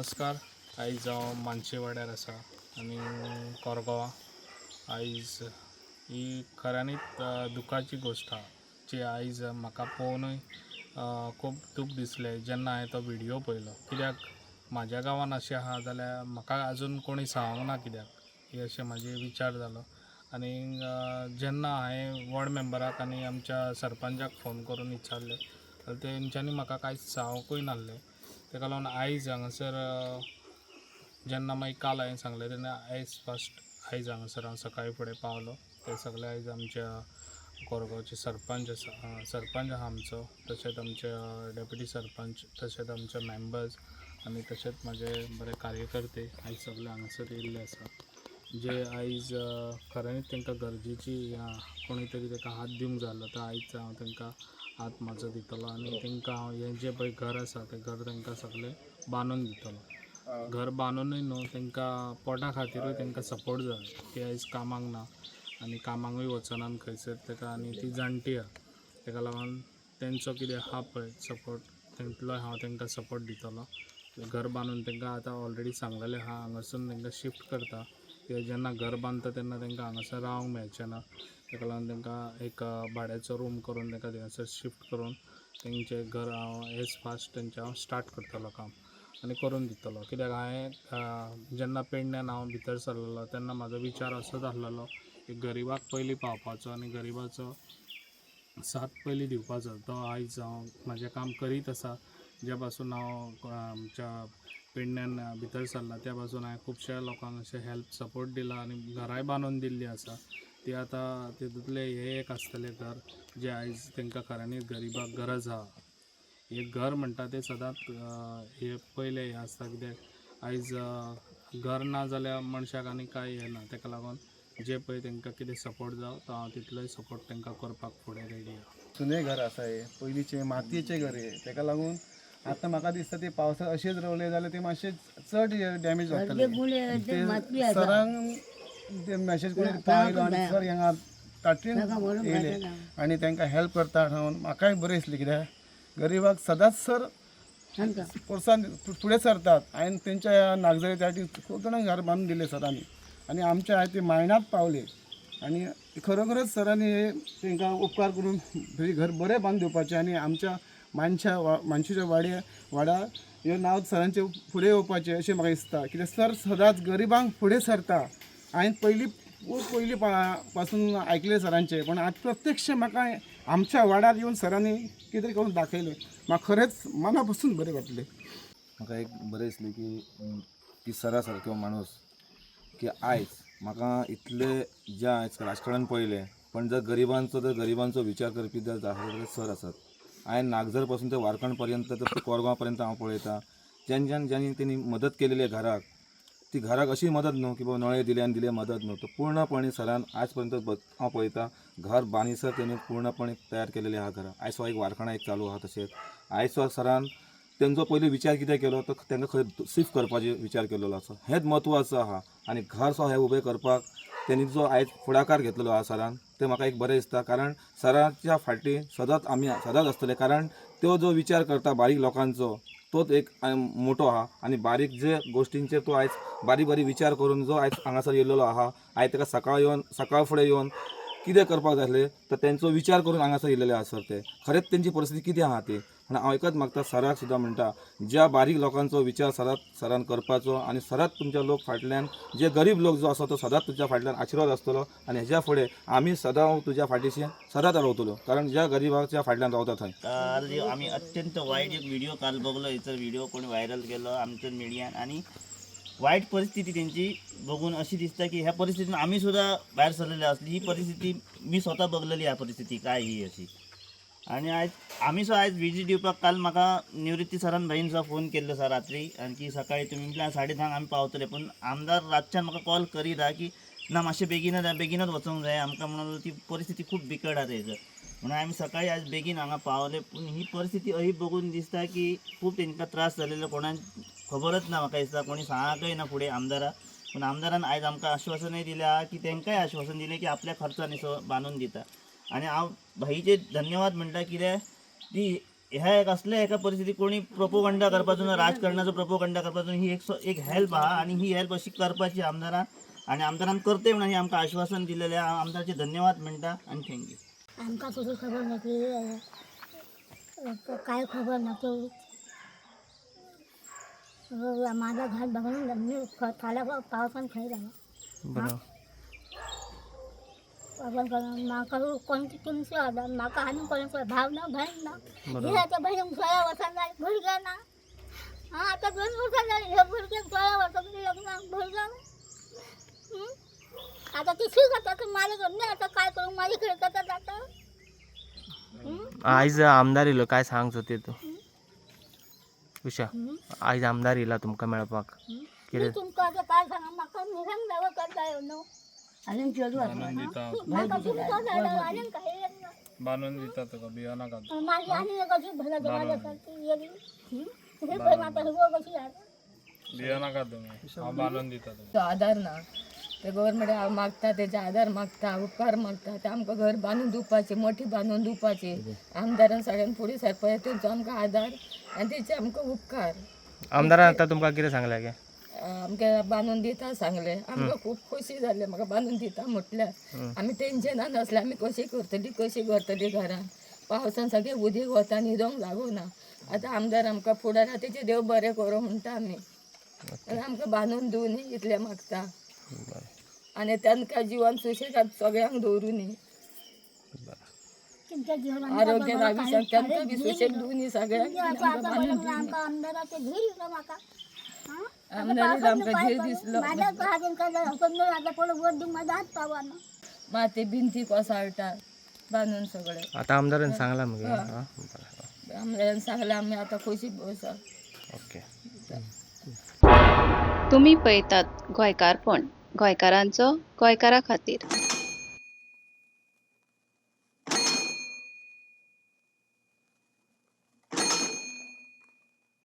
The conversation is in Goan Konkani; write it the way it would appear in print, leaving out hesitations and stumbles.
नमस्कार. आयज हांव मानशे वाड्यार आसा आनी कोरगांवां. आयज ही खऱ्यांनीच दुखाची गोश्ट आहा जी आयज म्हाका पळोवनूय खूब दूख दिसलें जेन्ना हांवें तो व्हिडियो पळयलो. कित्याक म्हाज्या गांवान अशें आहा जाल्यार म्हाका आजून कोणी सांगूंक ना कित्याक हे अशें म्हाजे विचार जालो. आनी जेन्ना हांवें वॉर्ड मेंबराक आनी आमच्या सरपंचाक फोन करून विचारलें जाल्यार तेंच्यांनी म्हाका कांयच सांगूंकूय नासलें. ताका लागून आयज हांगासर जेन्ना मागीर काल हांवें सांगलें तेन्ना आयज फस्ट आयज हांगासर हांव सकाळीं फुडें पावलो. ते सगळे आयज आमच्या कोरगांवचे सरपंच आसा, सरपंच आहा आमचो, तशेंच आमचे डेप्युटी सरपंच, तशेंच आमचे मेंबर्स आनी तशेंच म्हाजे बरे कार्यकर्ते आयज सगळे हांगासर येयल्ले आसा, जे आयज खऱ्यांनीच तांकां गरजेची या कोणी तरी ताका हात दिवंक जाय आसलो. तर आयज हांव तांकां हात म्हाजो दितलो आनी तांकां हांव हें जें पळय घर आसा तें घर तांकां सगळें बांदून दितलो. घर बांदूनय न्हू, तांकां पोटा खातीरूय तांकां सपोर्ट जाय. ती आयज कामाक ना आनी कामाकूय वचनात खंयसर ताका, आनी ती जाणटी आहा. ताका लागून तेंचो कितें आहा पळय सपोर्ट, तेंतलो हांव तांकां सपोर्ट दितलो. घर बांदून तांकां आतां ऑलरेडी सांगलेलें आहा, हांगासून तांकां शिफ्ट करता. कित्याक जेन्ना घर बांदता तेन्ना तांकां हांगासर रावंक मेळचें ना. ताका लागून तांकां एक भाड्याचो रूम करून तांकां थंयसर शिफ्ट करून तेंचें घर हांव एज फास्ट तेंचें हांव स्टार्ट करतलो काम आनी करून दितलो. कित्याक हांवें जेन्ना पेडण्यान हांव भितर सरलेलो तेन्ना म्हाजो विचार असोच आसलेलो की गरिबाक पयलीं पावपाचो आनी गरिबाचो साथ पयलीं दिवपाचो. तो आयज हांव म्हाजें काम करीत आसा. ज्या पासून हांव आमच्या पेडण्यान भितर सरला त्या पासून हांवें खुबश्या लोकांक अशें हेल्प सपोर्ट दिला आनी घरांय बांदून दिल्लीं आसा. ती आतां तितूंतलें हें एक आसतलें घर जें आयज तांकां खऱ्यांनीच गरिबाक गरज आहा. एक घर म्हणटा तें सदांच हें पयलें हें आसता. कित्याक आयज घर ना जाल्यार मनशाक आनी कांय हें ना. ताका लागून जे पळय तांकां कितें सपोर्ट जावं तो हांव तितलोय सपोर्ट तांकां करपाक फुडें रेडी आहा. जुनें घर आसा हें, पयलींचें मातयेचें घर हें. तेका लागून आतां म्हाका दिसता ते पावसांत अशेंच रावलें जाल्यार ते मातशें चड डॅमेज जातलें. ते सरांक ते मॅसेज करून पावयलो आनी सर हांगा ताटलीन येयले आनी तांकां हेल्प करता म्हणून म्हाकाय बरें दिसलें. कित्याक गरिबाक सदांच सर प्रोत्साहन फुडें सरतात. हांवें तेंच्या नागझरी त्या खूब जाणांक घर बांदून दिले सरांनी आनी आमच्या आयज ते मायणात पावले. आनी खरोखरच सरांनी हे तांकां उपकार करून थंय घर बरें बांदून दिवपाचें आनी आमच्या मानशा मानशेच्या वाड्यार हें नांव सरांचें फुडें येवपाचें अशें म्हाका दिसता. कित्याक सर सदांच गरिबांक फुडें सरता. हांवें पयलीं खूब पयलीं पासून आयकलें सरांचें, पूण आतां प्रत्यक्ष म्हाका आमच्या वाड्यार येवन सरांनी कितें करून दाखयलें, म्हाका खरेंच मना पासून बरें वाटलें. म्हाका एक बरें दिसलें की की सरा सारको माणूस की आयज म्हाका इतले जे आयज राजकारण पळयलें, पण जर गरिबांचो विचार करपी जर जाल्यार सर आसात. हांवें नागझर पासून ते वारखंड पर्यंत तर कोरगांव पर्यंत हांव पळयतां, ज्यान ज्यांनी तेणी मदत केलेली आहे घराक, ती घराक अशी मदत न्हू की बाबा नळे दिले आनी दिले मदत न्हू, तर पूर्णपणे सरान आज पर्यंत हांव पळयतां घर बांदिसर तेणी पूर्णपणे तयार केलेले आहा घरां. आयज सुद्दां एक वारखंडा एक चालू आहा. तशेंच आयज सुद्दां सरान तेंचो पयलीं विचार कितें केलो तर तांकां खंय शिफ्ट करपाचो विचार केलेलो आसा, हेंच म्हत्वाचो आहा. आनी घर सुद्दां हें उबें करपाक तेणी जो आयज फुडाकार घेतलेलो आहा सरान, तें म्हाका एक बरें दिसता. कारण सराच्या फाटीं सदांच आमी सदांच आसतले, कारण त्यो जो विचार करता बारीक लोकांचो तोच एक मोटो आहा. आनी बारीक जे गोश्टींचेर तो आयज बारीक बारीक विचार करून जो आयज हांगासर येयलेलो आहा, आयज ताका सकाळ येवन सकाळ फुडें येवन कितें करपाक जाय आसलें तर तेंचो विचार करून हांगासर येयलेले आहा सर. ते खरेंच तेंची परिस्थिती कितें आहा ती. आनी हांव एकच मागता सराक सुद्दां म्हणटा, ज्या बारीक लोकांचो विचार सरात सरान करपाचो आनी सरात तुमच्या लोक फाटल्यान जे गरीब लोक जो आसा तो सदांच तुमच्या फाटल्यान आशिर्वाद आसतलो. आनी हेज्या फुडें आमी सदां तुज्या फाटीशी सदांच रावतलो, कारण ज्या गरिबाच्या फाटल्यान रावता थंय. काल आमी अत्यंत वायट एक व्हिडिओ काल बघलो. हेचो व्हिडिओ कोणी व्हायरल केलो आमच्या मिडियान आनी वायट परिस्थिती तेंची बघून अशी दिसता की ह्या परिस्थितीन आमी सुद्दां भायर सरलेले असली ही परिस्थिती मी स्वता बघलेली ह्या परिस्थिती काय ही अशी. आनी आयज आमी सुद्दां आयज विजीट दिवपाक काल म्हाका निवृत्ती सरान भाईन सुद्दां फोन केल्लो सर रात्री आनी की सकाळी तुमी म्हटल्यार 10:30 आमी पावतले, पूण आमदार रातच्यान म्हाका कॉल करीत आहा की ना मातशें बेगीनच बेगीनच वचोंक जाय आमकां, म्हणून ती परिस्थिती खूब बिकट आहा थंयसर, म्हणून आमी सकाळी आज बेगीन हांगा पावले. पूण ही परिस्थिती अशी बघून दिसता की खूब तेंकां त्रास जालेलो, कोणाक खबरच ना, म्हाका दिसता कोणी सांगकय ना फुडें आमदाराक. पूण आमदारान आयज आमकां आश्वासनय दिलें आहा की तेंकांय आश्वासन दिलें की आपल्या खर्चान सो बांदून दिता. आनी हांव भाईचे धन्यवाद म्हणटा, कित्याक ती ह्या एक असल्या एका परिस्थितीत कोणी प्रोपोगंडा करपाचो ना, राजकारणाचो प्रोपोगंडा करपाचो ना, ही एक एक हेल्प आहा आनी ही हेल्प अशी करपाची आमदारान आनी आमदारान करते म्हणून हे आमकां आश्वासन दिलेलें आहा. आमदाराचे धन्यवाद म्हणटा आनी thank you. आमकां सुद्दां खबर ना की काय खबर ना तो माझा घर बघून मी खाल्या पावसान खंय जाला. बरोबर. आपण म्हाका कोण तुमचो आधार, म्हाका आनी कोणाचो भाव ना, भयण ना. हे आतां भयण 16 वर्सां जाली भुरगें ना. आं, आतां 2 वर्सां जाली हे भुरगें 16 वर्सां लग्नाक भुरगें. आतां ती शिक आतां माझ्या मी आतां काय करूं, माझे खेळतात आतां. आयज आमदार येयलो काय सांग सोदता तूं? उषा, आयज आमदार येयला तुमकां मेळपाक. मी कितें? तुमकां आतां काय सांगा, म्हाका निरंग दावो करता येव न्हू. आनी चेडूं आसा. बांदून दिता. म्हाका तुमचो जाडो आनी काय ना. बांदून दिता तुका, भियो नाका तूं. माझी आनी एक अशी भला माझ्या सारखी येली. हे पळय म्हाका हिगो कशी जाता. भियो नाका तुमी, हांव बांदून दिता तुमकां. तो आधार ना ते गव्हर्मेंट मागता, तेजे आधार मागता, उपकार मागता. ते आमकां घर बांदून दिवपाचे, मोठी बांदून दिवपाची. आमदारान सगळ्यान फुडें सरपाचें, तेंचो आमकां आधार आनी तेचे आमकां उपकार. आमदारान आतां तुमकां कितें सांगलें गे? आमकां बांदून दिता सांगलें, आमकां खूब खोशी जालें म्हाका बांदून दिता म्हटल्यार. आमी टेंशनान नासलें आमी कशी करतली कशी करतली घरान. पावसान सगळें उदीक वता, न्हिदोंक लागूना. आतां आमदार आमकां फुडारा तेचें देव बरें करूं म्हणटा आमी. आनी आमकां बांदून दिवनी इतलें मागता. आनी तांकां जिवन सुशेगाद सगळ्यांक दवरूनी, तुमच्या जीवनात आरोग्य आयुष्यात तांकां बी सुशेग दिवनी सगळ्यांक. आतां आतां म्हणून आमकां आमदाराचें धीर दिलो म्हाका. आमदारान आमकां धीर दिसलो. माझ्या हातून काय जालें, आतां कोण वत दिवंक म्हाजो हात पावना. माती भिंती कोसळटा बांदून सगळें. आतां आमदारान सांगलां मगे? आं, बरें. आमदारान सांगलें, आमी आतां खोशी आसा. ओके. तुमी पळयतात गोंयकारपण, गोंयकारांचो गोंयकारा खातीर.